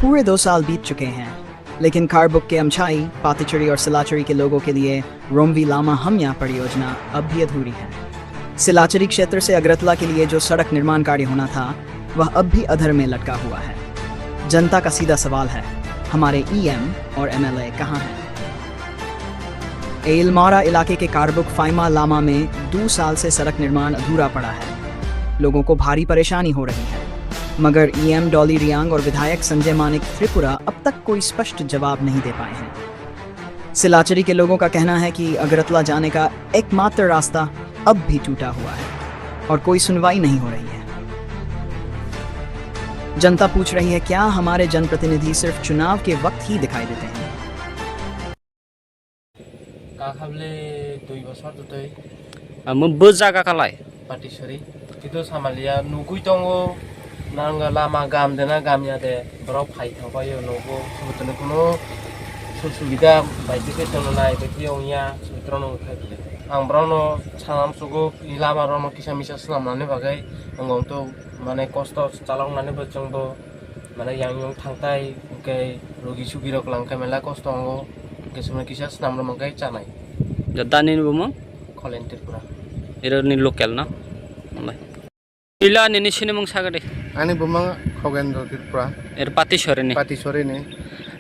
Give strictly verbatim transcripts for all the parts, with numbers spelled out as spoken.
पूरे दो साल बीत चुके हैं, लेकिन कारबुक के अमछाई, पातिचुरी और सिलाचुरी के लोगों के लिए रोमवी लामा हम्या परियोजना अब भी अधूरी है। सिलाचुरी क्षेत्र से अगरतला के लिए जो सड़क निर्माण कार्य होना था, वह अब भी अधर में लटका हुआ है। जनता का सीधा सवाल है, हमारे ईएम और एमएलए कहाँ हैं? एलमारा इलाके के कारबुक फाइमा लामा में दो साल से सड़क निर्माण अधूरा पड़ा है। लोगों को भारी परेशानी हो रही है, मगर ईएम डॉली रियांग और विधायक संजय मानिक त्रिपुरा अब तक कोई स्पष्ट जवाब नहीं दे पाए हैं। सिलाचुरी के लोगों का कहना है कि अगरतला जाने का एकमात्र रास्ता अब भी टूटा हुआ है और कोई सुनवाई नहीं हो रही है। जनता पूछ रही है, क्या हमारे जनप्रतिनिधि सिर्फ चुनाव के वक्त ही दिखाई देते हैं? Kakable dui bosor twtwi. Amo bo jaga kalai? Patisori. Kitu samaliya nugui tongo, nang lama gam de na gam ya de, borok phai thang pai yo nogo, subutoni kuno su-, subida bai khe tongna nai bai khe ongya, subutro no khai bile. Ang borok no sanam sugo, i lama rok no kisa misa swnam nani bagwi, ang to mane kosto chalok nani bo chwng bo. Mane yang yung thangtai, hwnkhe rogi sugi rok langkhe mela kosto wngo, hwnkhe chwngno kisa swnam rwmani khe chanai. Da, da nini bumung? Kholen Tripura. Ero ni local no? Malai. Ila nini sinimung sagadi? Ani bumung Khogendra Tripura. Er Patisori ni? Patisori ni.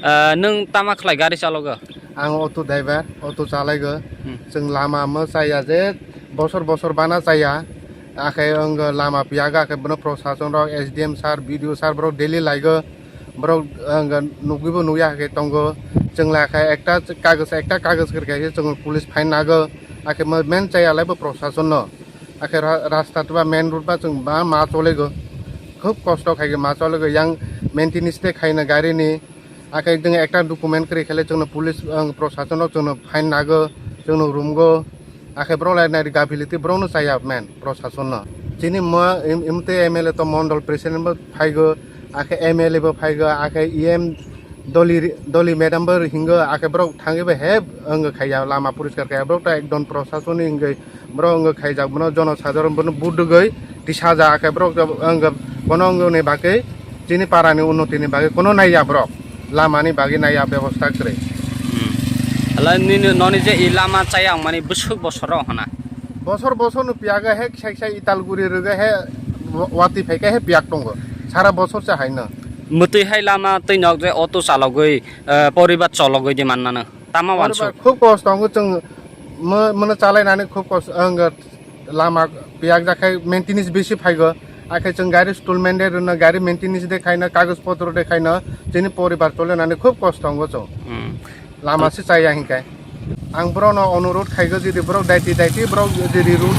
Ah, nwng tama khlai gari chalogo? Ang auto driver, auto chalaigo. Hmm. Chwng lama mo chaya je bosor bosor bana chaya. Akhe wng lama piyago, akhe bono prosason rok, S D M sir, B D O sir borok daily laigo. Borok wng nugwibo nugya khe tongo. Chwng lai khe ekta kagos, ekta kagos kwrwikha khe chwng police fine nago. Akhe mo main chaya laibo prosason no. Akhe ra-, rasta ba main road ba chwng ba ma cholego. Khub kosto khai ma cholego. Yang maintenance de khaina gari ni. Akhe chwng ekta document kwrwi khe le chwngno police, ang, prosason rok chwngno fine nago, chwngno rumgo. Akhe borok lai nai gability borokno chaya men prosason no. Chini mo im-, imte M L A to mondol president bo phaigo, akhe M L A bo phaigo, akhe E M Doli, Doli madam bo hingo, akhe borok thangwi bo he wng khaiya lama poriskar khaiya, borok to ekdom prosason ni hingwi Borok wngkha khaijak, bono jono sadharon bono budugwi tisa ja khe borok wngkha bono wngkha ni bagwi chini para ni unnoti ni bagwi kono naiya borok, lama ni bagwi naiya bebosta kwrwi. Hmm. Hala nini noni je i lama chaya wngmani bwswk bosor rok hona? Bosor bosor no piyaga he kisa kisa italguri rwga he wati phaika he piyak tongo sara bosor se haino. Mwtwi hai lama twi nok je auto chalogwi, eh, poribar chologwi di mannano. Tama wansuk. Poribar khub kosto tongo chwng mo-, mono chalai nani khub kosto wngkha. Lama piyak jak khai maintenance bisi phaigo, akhe chwng gari stolment de rwno, gari maintenance de khaino, kagoj potro de khaino, chini poribar cholenani khub kosto tongo chwng. Hmm. Lama se chaya hinkhe. Ang borokno onurot khaigo, jodi borok daiti daiti borok jodi road,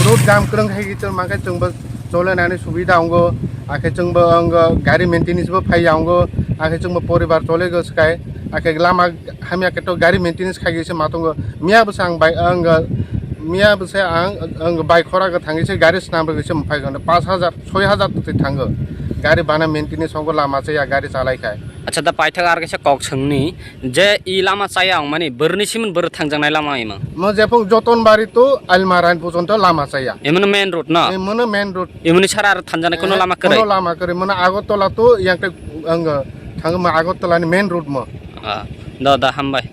road jam kwrwng khai chwng mankhe chwngbo cholenani subida wngo, akhe chwngbo wngo gari maintenance bo phaiya wngo, akhe chwngbo poribar cholego swkai, akhe lama hamya khe to gari maintenance khaigwi se ma tongo. Miya bwsa ang bai, ang, miya bwsa ang, ang bai khora gw thangwi se gari swnam rwgwi se mphai gw. Pash hajar, soi hajar twi thango. Gari bana maintenance wngo lama chaya gari chalai khai. Acha da paithak ar kaisa kok swngni je i lama chaya wngmani bwrwni simon bwrw thangjaknai lama imang. Mo jephung Jotonbari to Almarain pojonto lama chaya. Emono main road no? Emono main road. Emoni sara ar thanjaknai kono lama kwrwi? Kono lama kwrwi. Mono Agartala to yang te ang thangma Agartala ni main road mo. Ah, da, da, hambai.